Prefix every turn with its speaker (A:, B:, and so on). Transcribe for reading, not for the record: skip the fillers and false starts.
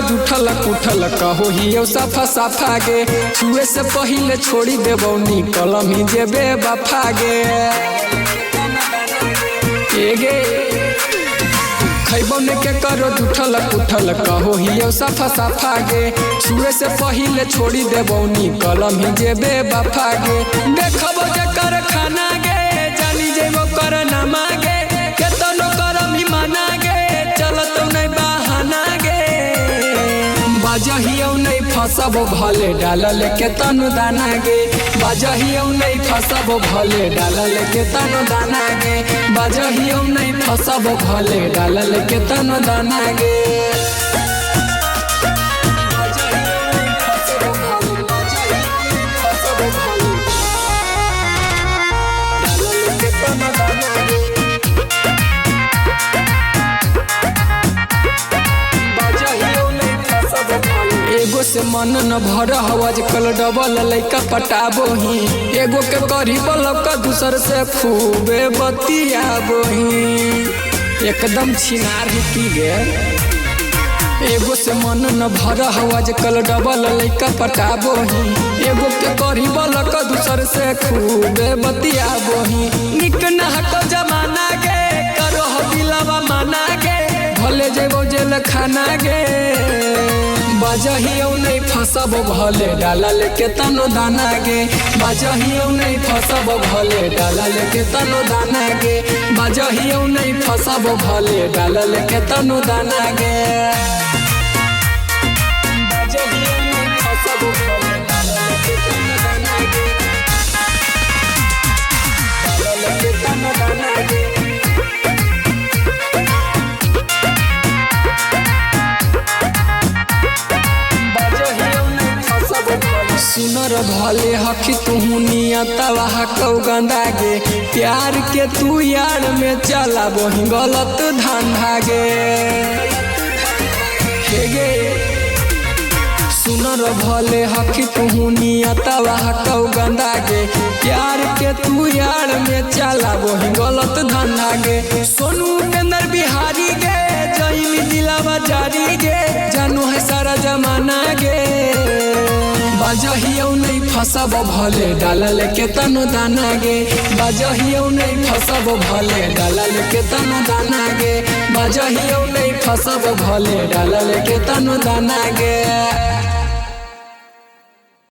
A: जुठल कुठल कहो ही साफा साफा गे, छुए से पहिले छोड़ी देबौ निकलम ही जेबे बफा गे। एगे खैबो ने के करो जुठल कुठल कहो ही साफा साफा गे, छुए से पहिले छोड़ी देबौ निकलम ही जेबे बफा गे। देखबो जे कर खाना गे, जानी जेबो कर नामा गे, केतनो करम ही माना गे, चलत नहीं बहाना गे। बाजहियौ नहीं फसबो भले डालल के तनु दाना गे, बाजहियौ नहीं फसबो भले डालल के तनु दाना गे, बाजहियौ नहीं फसबो भले डालल के तनु दाना गे। एगो से मन न भर आजकल डबल लैका पटाबोही, एगो के करी बलक दूसर से खूबे बतियाबोही, एकदम छिनार की गे। एगो से मन न भर आजकल डबल लैका पटाबोही, एगो के करी बलक दूसर से खूबे बतियाबोही। निक नहक जमाना गे, करो दिलवा माना गे, भले जेबो जेल खाना गे। बाजहियौ नहीं फसबो भले डालल के तनु दाना गे, बाजहियौ नहीं फसबो भले डालल के तनु दाना गे, बाजहियौ नहीं फसबो भले डालल के तनु दाना गे। बाजहियौ नहीं फसबो भले डालल के तनु दाना गे, डालल के तनु दाना गे। सुनर भले हखी तुहू नियतवा हकौ गंदा गे, प्यार के तू यार में चला वही गलत धंधा गे। हे गे सुनर भले हखी तुहू नियतवा हकौ गंदा गे, प्यार के तू यार में चला वही गलत धंधा गे। सोनू उपेंद्र बिहारी गे, जईमी दिलावा जारी गे, जानू है सारा जमाना गे। बाजहियौ नहीं फसबो भले डालल के तनु दाना गे, बाजहियौ नहीं फसबो भले डालल के तनु दाना गे, बाजहियौ नहीं फसबो भले डालल के तनु दाना गे।